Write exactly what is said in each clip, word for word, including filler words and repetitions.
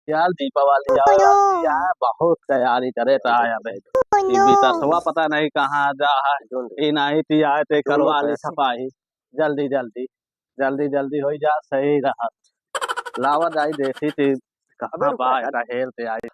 यार दीपावली आवा वाली है, बहुत तैयारी करे ता आया बे। ई बितसवा पता नहीं कहाँ जा है। ई नहीं ती आए ते करवा ली सफाई। जल्दी, जल्दी, जल्दी, जल्दी होई जा, सही रहत। लावा जाई देखी ती कहाँ बा, एटा हेल ते आई।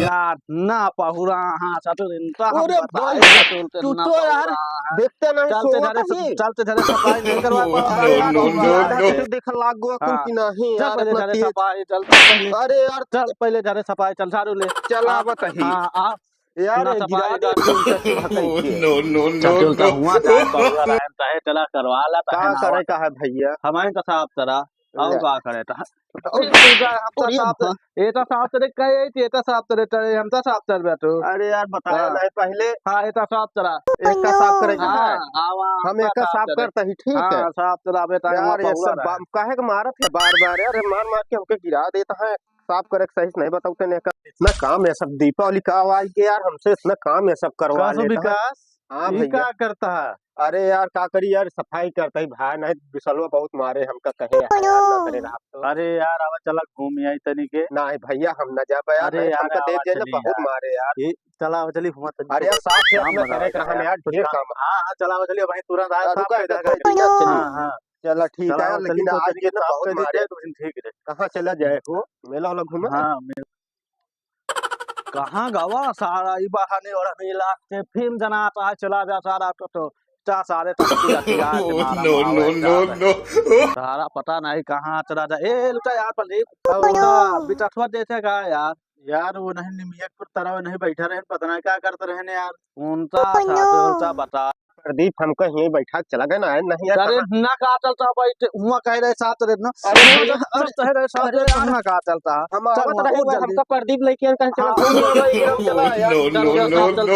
यार, ना पहुरा, हाँ, ससुर, इनका हम अरे बताए, भाई, ससुर, ते तू ना तो यार पहुरा, हाँ। देखते नहीं, चलते सोवत घरे, नहीं। चलते घरे सफाई नहीं करवा पावा। अरे यार, no, no, no, यार, no। तू देख लाग गो हाँ। कि नहीं चल यार, पहले इतना घरे तेज। सफाई, चल पहले। अरे यार, चल पहले घरे सफाई, चल झाड़ू ले। चल आ, आवत ही। हाँ, आ। यार, पूरा ये सफाई गिरा कर। दे, तू उनका से हटाई के। No, no, no, चल, चल, no। हुआ चाहे पहुरा रहन, चाहे चला करवा ला, का चाहे ना करे हुआ। का है भैया? हमारे तो साफ करा। और ले। का करे ता? और तू जा, हम तो अरे साफ अम्मा। कर, ये तो साफ करे कहे, ये तो साफ करे, तेरे हम तो साफ कर बे तू। अरे यार, बताया हाँ। नहीं पहले। हाँ, ये तो साफ करा। एक का साफ करे का हाँ, है? आवा, हम हम एक तो का साफ साफ करे। करता ही, ठीक है। हाँ, साफ करा बे, तो हम यार, ये पहुरा सब रहा। बम काहे के मारत है बार-बार? यार, मार-मार के हमके गिरा देता है। साफ करे के सही से नहीं बताऊ तने का। इतना काम ये सब दीपावली का आवाज के यार, हमसे इतना काम ये सब करवा का सो लेता है। विकास? हाँ ई भैया। का करता है? अरे यार, का करी यार, सफाई करता ही भाई, नहीं बिसलवा बहुत मारे हमका, कहे यार, यार, ना करे रहा तो। अरे यार, आवा चला घूम आई तनी के। नहीं भैया, हम ना जाबे यार, अरे नहीं, यार, हमका दे आवा दे ना, चली बहुत यार। मारे यार। ई चला, आवा चली, हुआ तनी अरे यार, साफ से काम अपना बना करे के रहा यार, यार, कुछ ढेर काम। काम। हाँ, हाँ, चला, आवा चली, वहीं तुरंत आया, हाँ, साफ रुका, कर रुका, देगा। रुका, रुका, हाँ, हाँ। चला ठीक चला, है, आवा चली, लेकिन तो आज तनी ये ना साफ बहुत कर मारे। दीजिए, तो फिर ठीक रहे। कहाँ चला जाए हो? मेला वाला घूमे? हाँ, मेला। कहाँ गवा सारा ई बहाने और हमें लाग के फिर जना आता है, चला जा सारा तो, तो चा सारे तो पूरा तैयार के मारा No, मारा no, हुआ no, है। No। सारा पता नहीं कहाँ चला जा। ए, लुटा यार प्रदीप, और उनका बिटठवा देखे का यार? यार वो नहीं निमिया के तरह नहीं बैठा रहे, पता नहीं क्या करते रहे ने यार। उनका साथ उनका बता। प्रदीप हमका यहीं बैठा के चला गया ना, नहीं यार, अरे कहाँ? ना का चलता भाई, ते हुआ कह रहे साथ रे ना। अरे हुआ भैया, जब अरे, कह रहे साथ अरे रे, यार, हुआ का चलता? हम चल, आवत हुआ, रहे उठ हुआ, जल्दी। हमका प्रदीप लेके आन, कहीं चला। हाँ, उठ जल्दी, चला यार। No, चल, no, चल, no, चल, चल, no।